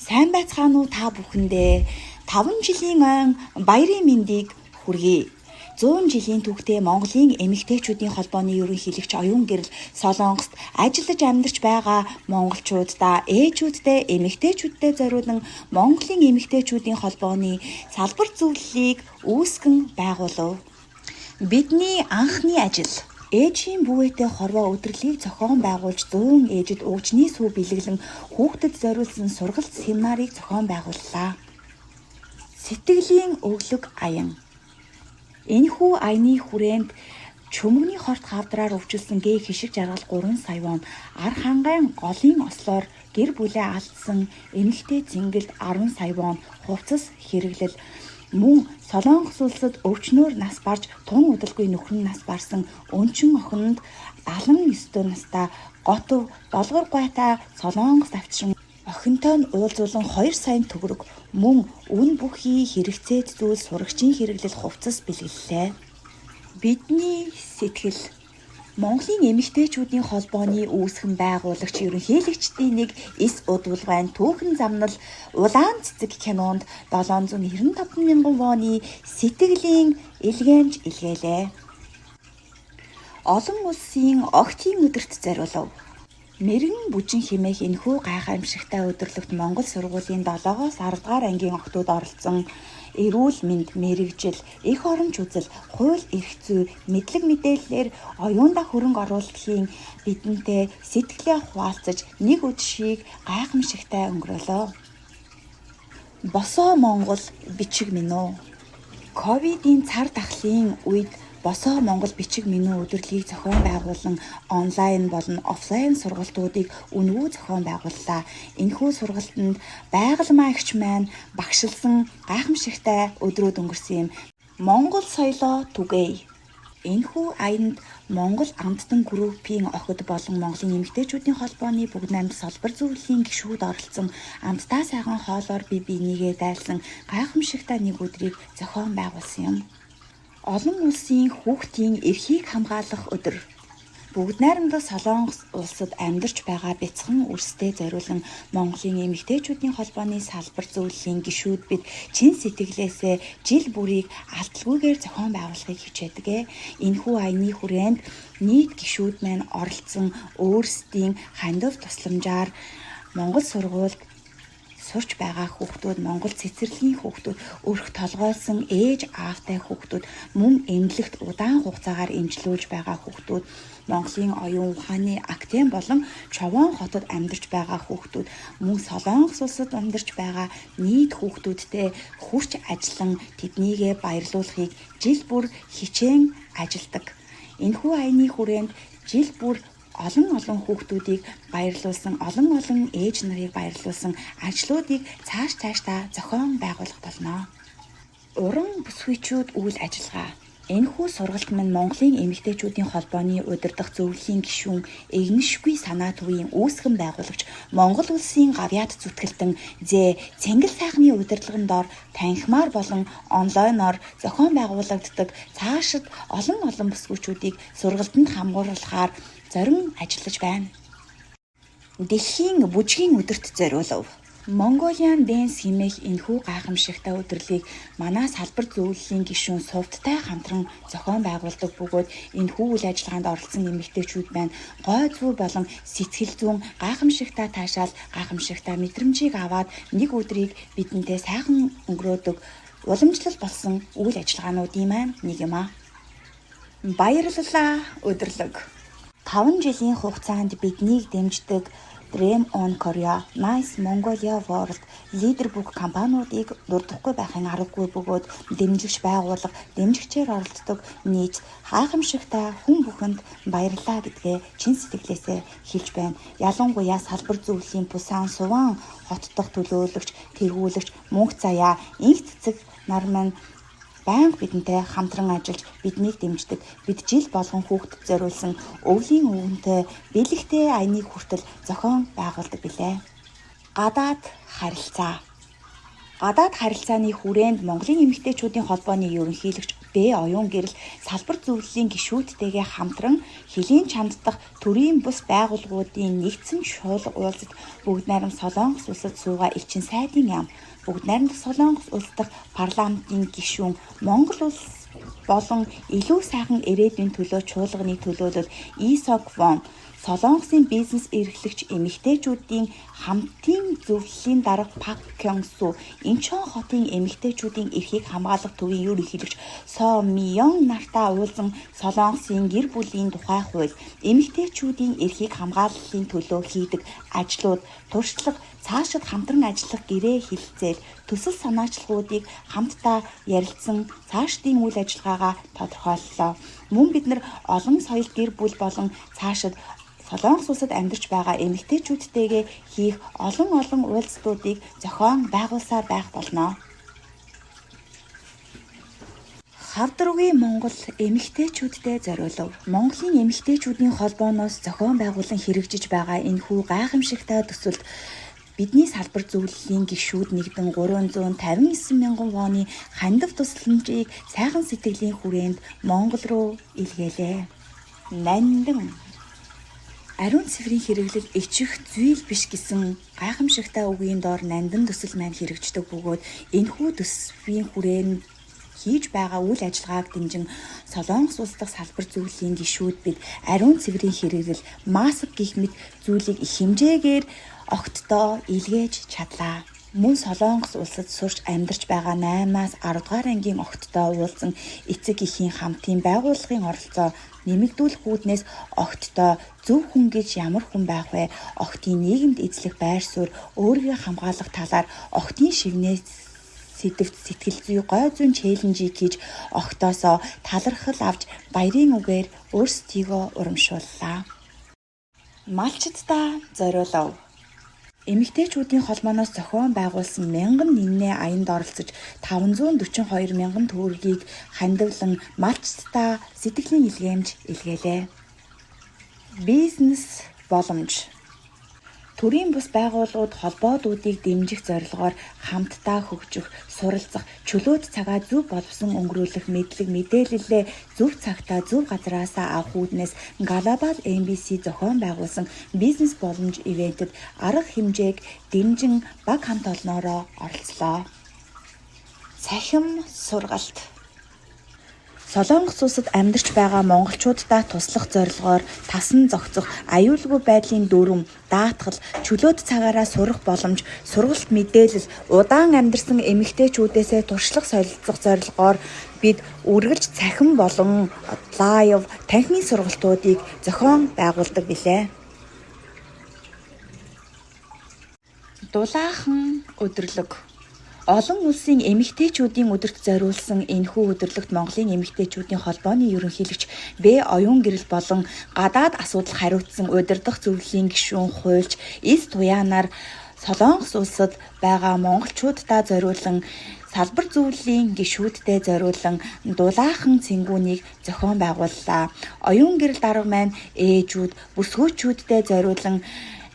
Сайн байцгаана уу та бүхэндээ 5 жилийн ойн баярын мэндийг хүргэе. 100 жилийн түүхтэй Монголын эмэгтэйчүүдийн холбооны ерөнхийлөгч Оюун Гэрэл Солонгост ажиллаж амьдарч байгаа монголчуудаа, ээжүүддээ, эмэгтэйчүүддээ зориулан Монголын эмэгтэйчүүдийн холбооны салбар зөвлөлийг үүсгэн байгуулав. Бидний анхны ажил ээжийн бүүгээтэй хорвоо өдөрлөгийг зохион байгуулж 100 ээжид угжны сүү бэлэглэн хүүхдэд зориулсан сургалт семинарыг зохион байгууллаа. Сэтгэлийн өглөг аян. Энэхүү аяны хүрээнд чөмөгний хорт хавдраар өвчлсөн гээ хишиг жаргал 3 сая вон, ар хангайн голын ослоор гэр бүлээ алдсан эмэгтэй цэнгэлд 10 сая вон хувцас хэрэглэл, мөн Солонгос улсад өвчнөөр нас барж тун удалгүй нөхөр нь нас барсан өнчин охинд 79 настай Готов Долгор гуайтай Солонгос авчран охинтой нь уулзуулан 2 сая төгрөг, мөн үн бүхий хэрэгцээт зүйл сурагчийн хэрэглэл хувцас бэлэглэлээ. Бидний сэтгэл. Монголын эмэгтэйчүүдийн холбооны үүсгэн байгуулагч ерөнхийлөгчдийн нэг эс удвалгайн түүхэн замнал Улаан цэцэг кинонд 795 мянган воны сэтгэлийн илгээмж илгээлээ. Олон улсын огтын өдөрт зориулав. Мэргэн бүжин хэмээх энэхүү гайхамшигтай өдөрлөгт Монгол сургуулийн 7-оос 10 дугаар ангийн охидууд оролцсон эрүүл мэнд, мэргэжил, эх оронч үзэл, хууль эрх зүй, мэдлэг мэдээллээр оюундаа хөрөнгө оруулалтын бидэнтэй сэтгэлээ хуваалцаж нэг өдшийг гайхамшигтай өнгөрөөлөө. Босоо Монгол бичиг минь үү. Ковидын цар тахлын үед Босоо Монгол бичиг минь үү өдөрлөгийг зохион байгуулан онлайн болон офлайн сургалтуудыг үнэгүй зохион байгууллаа. Энэхүү сургалтанд байгалмаа эгч маань багшилсан гайхамшигтай өдрүүд өнгөрсөн юм. Монгол соёлоо түгээе. Энэхүү аянд Монгол амттан группийн охид болон Монголын эмэгтэйчүүдийн холбооны Бүгд найрамд салбар зөвлөлийн гишүүд оролцсон амттаа сайхан хоолоор бие биенийгээ дайлсан гайхамшигтай нэг өдрийг зохион байгуулсан юм. Олон улсын хүүхдийн эрхийг хамгаалах өдөр. Бүгд найрамдах Солонгос улсад амьдарч байгаа бяцхан үрстэй зориулан Монголын эмэгтэйчүүдийн холбооны салбар зөвлөлийн гишүүд бид чин сэтгэлээсээ жил бүрийг алдалгүйгээр зохион байгуулахыг хичээдэг. Энэхүү аяны хүрээнд нийт гишүүд маань оролцсон өөрсдийн хандив тусламжаар Монгол сургуульд сурч байгаа хүүхдүүд, Монгол цэцэрлэгийн хүүхдүүд, өрх толгойлсон ээж аавтай хүүхдүүд, мөн эмнэлэгт удаан хугацаагаар эмчлүүлж байгаа хүүхдүүд, Монголын оюун ухааны академи болон Човоон хотод амьдарч байгаа хүүхдүүд, мөн Солонгос улсад амьдарч байгаа нийт хүүхдүүдтэй хүрч ажиллан тэднийгээ баярлуулахыг жил бүр хичээн ажилладаг. Энэхүү аяны хүрээнд жил бүр олон олон хүүхдүүдийг баярлуулсан, олон олон ээж нарыг баярлуулсан ажлуудыг цааш цаашдаа зохион байгуулах болно. Уран бүсгүйчүүд үйл ажиллагаа. Энэхүү сургалт минь Монголын эмэгтэйчүүдийн холбооны удирдах зөвлөлийн гишүүн, эгнэшгүй санаа төвийн үүсгэн байгуулагч, Монгол улсын гавьяат зүтгэлтэн Зээ Цэнгэл сайхны удирдлагын доор танхимаар болон онлайнаар зохион байгуулагддаг цаашид олон олон бүсгүйчүүдийг сургалтанд хамгааруулахаар зорин ажиллаж байна. Дэлхийн бүжгийн өдөрт зориулав. Mongolian Dance хэмээх энэхүү гайхамшигтай өдөрлөгийг манай салбар зөвлөлийн гишүүн Сувдтай хамтран зохион байгуулдаг бөгөөд энэхүү үйл ажиллагаанд оролцсон эмэгтэйчүүд маань гой зүй болон сэтгэл зүйн гайхамшигтай таашаал, гайхамшигтай мэдрэмжийг аваад нэг өдрийг бидэнтэй сайхан өнгөрөөдөг уламжлал болсон үйл ажиллагаануудын маань нэг юм аа. Баярлалаа өдөрлөг. 5 жилийн хугацаанд биднийг дэмждэг Dream on Korea, Nice Mongolia World, Leader бүх компаниудыг дурдахгүй байхын аргагүй бөгөөд дэмжигч байгууллага, дэмжигчээр оролцдог нийт гайхамшигтай хүн бүхэнд баярлалаа гэдгээ чин сэтгэлээсээ хэлж байна. Ялангуяа салбар зөвлөлийн Пусан Суван хот дахь төлөөлөгч, тэргүүлэгч Мөнх Заяа, Инх цэцэг нар маань байнга бидэнтэй хамтран ажиллаж биднийг дэмждэг. Бид жил болгон хүүхдэд зориулсан өвлийн өвөнтэй бэлэгтэй аяныг хүртэл зохион байгуулдаг билээ. Гадаад харилцаа. Гадаад харилцааны хүрээнд Монголын эмэгтэйчүүдийн холбооны ерөнхийлөгч Б. Оюун гэрэл салбар зөвлөлийн гишүүдтэйгээ хамтран Хөлийн чанд дахь төрийн бус байгууллагуудын нэгдсэн чуулга уулзалт бүгд найрамд Солонгос улсад суугаа элчин сайдын яам, бүгд найрамдах Солонгос улс дахь парламентын гишүүн Монгол улс болон илүү сайхан ирээдүйн төлөө чуулганы төлөөлөл Исок Вон, Солонгосын бизнес эрхлэгч эмэгтэйчүүдийн хамтын зөвлөлийн дарга Пак Кён Су, Инчхон хотын эмэгтэйчүүдийн эрхийг хамгаалах төвийн ерөнхийлөгч Со Миён нартаа уулзан Солонгосын гэр бүлийн тухай хууль, эмэгтэйчүүдийн эрхийг хамгааллын төлөө хийдэг ажлууд, туршлага, цаашид хамтран ажиллах гэрээ хэлэлцээл, төсөл санаачлагуудыг хамтдаа ярилцсан цаашдын үйл ажиллагаагаа тодорхойллоо. Мөн бид нар олон соёлт гэр бүл болон цаашид Солонгос улсад амьдарч байгаа эмэгтэйчүүдтэйгээ хийх олон олон уулзалтуудыг зохион байгуулсаар байх болно. Хавдруугийн Монгол эмэгтэйчүүддээ зориулав. Монголын эмэгтэйчүүдийн холбооноос зохион байгуулан хэрэгжиж байгаа энэхүү гайхамшигтай төсөлд бидний салбар зөвлөлийн гишүүд нэгдэн 359 мянган воны хандив тусламжийг сайхан сэтгэлийн хүрээнд Монгол руу илгээлээ. Нандин ариун цэврийн хэрэглэл ичих зүйл биш гэсэн гайхамшигтай үгийн доор нандин төсөл маань хэрэгждэг бөгөөд энэхүү төсвийн хүрээнд хийж байгаа үйл ажиллагааг дэмжин Солонгос улс дахь салбар зөвлөлийн гишүүд бид ариун цэврийн хэрэглэл, маск гэх мэт зүйлийг их хэмжээгээр огтдоо илгээж чадлаа. Мөн Солонгос улсад сурч амьдарч байгаа 8-аас 10 дугаар ангийн огтдоо уулзан эцэг эхийн хамтын байгууллагын оролцоо нэмэгдүүлэх үүднээс огтдоо зөв хүн гэж ямар хүн байх вэ? Огтын нийгэмд эзлэх байр суурь, өөрийгөө хамгаалах талаар огтын шивнээс сэдэвт сэтгэл зүй гой зүйн челленжийг хийж огтоосоо талархал авч баярын үгээр өөрсдийгөө урамшууллаа. Малчиддаа зориулав. Эмэгтэйчүүдийн холбооноос зохион байгуулсан мянган нэгнээ аянд оролцож 542 мянган төгрөгийг хандивлан малчиддаа сэтгэлийн илгээмж илгээлээ. Бизнес боломж. Төрийн бус байгууллагууд холбоодуудыг дэмжих зорилгоор хамтдаа хөгжих, суралцах, чөлөөт цагаа зөв боловсон өнгөрүүлэх мэдлэг мэдээлэлээ зөв цагтаа зөв газраасаа авах үүднээс Global MBC зохион байгуулсан бизнес боломж ивентэд арга хэмжээг дэмжин баг хамт олноороо оролцлоо. Цахим сургалт. Солонгос улсад амьдарч байгаа монголчууддаа туслах зорилгоор тасан зохицох, аюулгүй байдлын дүрэм, даатгал, чөлөөт цагаараа сурах боломж, сургалт мэдээлэл, удаан амьдарсан эмэгтэйчүүдээсээ туршлага солилцох зорилгоор бид үргэлж цахим болон лайв танхимын сургалтуудыг зохион байгуулдаг билээ. Дулаахан өдөрлөг. Олон улсын эмэгтэйчүүдийн өдөрт зориулсан энэхүү өдөрлөгт Монголын эмэгтэйчүүдийн холбооны ерөнхийлөгч Б. Оюун гэрэл болон гадаад асуудал хариуцсан удирдах зөвлөлийн гишүүн хуульч Эс Туяанаар Солонгос улсад байгаа монголчууддаа зориулан салбар зөвлөлийн гишүүддээ зориулан дулаахан цэнгүүнийг зохион байгууллаа. Оюун гэрэл дарга маань ээжүүд, бүсгүүчүүддээ зориулан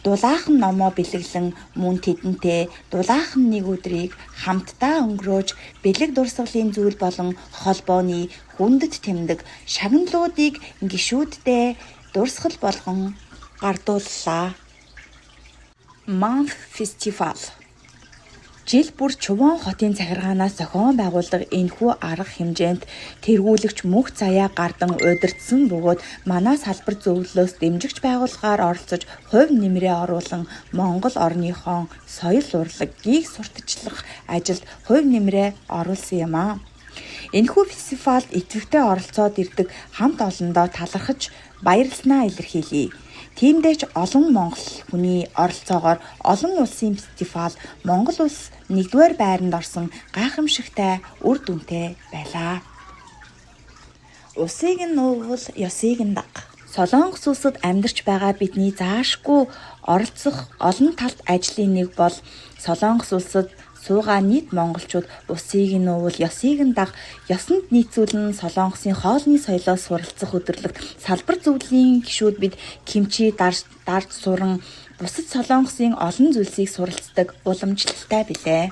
дулаахан номоо бэлэглэн мөн тэдэнтэй дулаахан нэг өдрийг хамтдаа өнгөрөөж бэлэг дурсгалын зүйл болон холбооны хүндэт тэмдэг шагналуудыг гишүүддээ дурсгал болгон гардууллаа. Month Festival. Жил бүр Чувон хотын захиргаанаас зохион байгуулдаг энэхүү арга хэмжээнд тэргүүлэгч мөнх заяа гардан удирдсан бөгөөд манай салбар зөвлөлөөс дэмжигч байгууллагаар оролцож хувь нэмрээ оруулан Монгол орныхоо соёл урлагийг сурталчлах ажилд хувь нэмрээ оруулсан юм аа. Энэхүү фестивалд идэвхтэй оролцоод ирдэг хамт олондоо талархаж баярласнаа илэрхийлье. Тиймдээ ч олон монгол хүний оролцоогоор олон улсын фестивал Монгол улс нэгдүгээр байранд орсон гайхамшигтай үр дүнтэй байлаа. Усыг нь нуувал ёсыг нь даг. Солонгос улсад амьдарч байгаа бидний заашгүй оролцох олон талт ажлын нэг бол Солонгос улсад суугаа нийт монголчууд усыг нь нуувал ёсыг нь даг, ёсонд нийцүүлэн Солонгосын хоолны соёлоос суралцах өдөрлөгт салбар зөвлөлийн гишүүд бид кимчи дарж суран бусад Солонгосын олон зүйлсийг суралцдаг уламжлалтай билээ.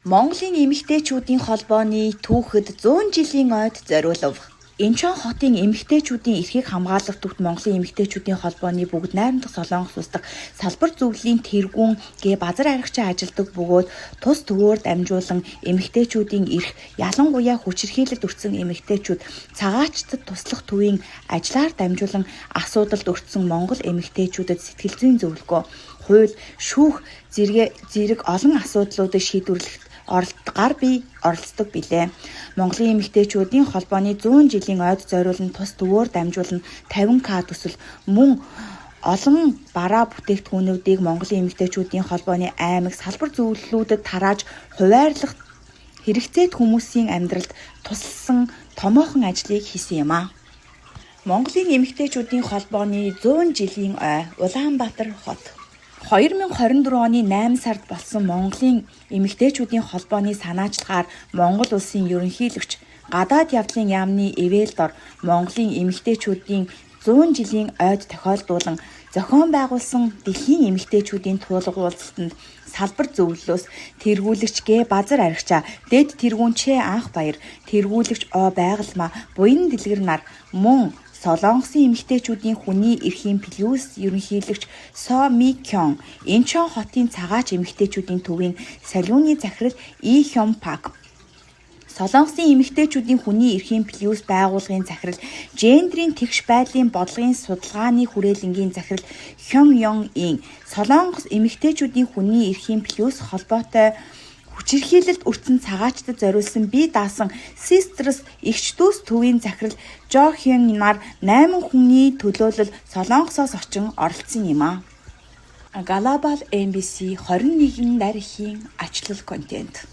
Монголын эмэгтэйчүүдийн холбооны түүхэд 100 жилийн ойд зориулав. Инчон хотын эмэгтэйчүүдийн эрхийг хамгаалах төвд Монголын эмэгтэйчүүдийн холбооны бүгд найрамдах Солонгос улс дахь салбар зөвлөлийн тэргүүн Г Базар аригчаа ажилладаг бөгөөд тус төвөөр дамжуулан эмэгтэйчүүдийн эрх, ялангуяа хүчирхийлэлд өртсөн эмэгтэйчүүд цагаачтад туслах төвийн ажлаар дамжуулан асуудалд өртсөн монгол эмэгтэйчүүдэд сэтгэл зүйн зөвлөгөө, хууль, шүүх зэрэг олон асуудлуудыг шийдвэрлэхэд гар бие оролцдог билээ. Монголын эмэгтэйчүүдийн холбооны 100 жилийн ойд зориулан тус төвөөр дамжуулан 50К төсөл мөн олон бараа бүтээгдэхүүнүүдийг Монголын эмэгтэйчүүдийн холбооны аймаг салбар зөвлөлүүдэд тарааж хуваарлах хэрэгцээт хүмүүсийн амьдралд тусалсан томоохон ажлыг хийсэн юм аа. Монголын эмэгтэйчүүдийн холбооны 100 жилийн ой, Улаанбаатар хот. 2024 оны 8 сард болсон Монголын эмэгтэйчүүдийн холбооны санаачлагаар Монгол улсын ерөнхийлөгч гадаад явдлын яамны эвэл дор Монголын эмэгтэйчүүдийн 100 жилийн ойд тохиолдуулан зохион байгуулсан дэлхийн эмэгтэйчүүдийн туулга уулзалтанд салбар зөвлөлөөс тэргүүлэгч Г Базар аригчаа, дэд тэргүүн Ч Анхбаяр, тэргүүлэгч О Байгалмаа, Буян Дэлгэр нар мөн Солонгосын эмэгтэйчүүдийн хүний эрхийн плюс ерөнхийлөгч Со Ми Кён, Инчон хотын цагаач эмэгтэйчүүдийн төвийн салюуны захирал И Хён Пак, Солонгосын эмэгтэйчүүдийн хүний эрхийн плюс байгууллагын захирал, гендрийн тэгш байдлын бодлогын судалгааны хүрээлэнгийн захирал Хён Йон Ин, Солонгос эмэгтэйчүүдийн хүний эрхийн плюс холбоотой хүчирхийлэлд өртсөн цагаачдад зориулсан бие даасан Sisters эгч дүүс төвийн захирал Жо Хён нар 8 хүний төлөөлөл Солонгосоос очин оролцсон юм аа. Global MBC 21 нарийн ачлал контент.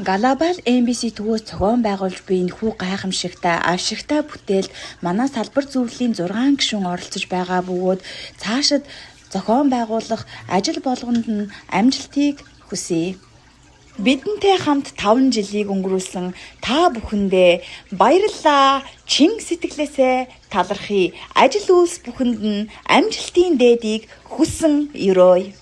Global MBC төвөөс зохион байгуулж буй энэхүү гайхамшигтай, ашигтай бүтээлд манай салбар зөвлөлийн 6 гишүүн оролцож байгаа бөгөөд цаашид зохион байгуулах ажил болгонд нь амжилтыг хүсье. Бидэнтэй хамт 5 жилийг өнгөрүүлсэн та бүхэндээ баярлалаа. Чин сэтгэлээсээ талархъя. Ажил үйлс бүхэнд нь амжилтын дээдийг хүсэн ерөөе.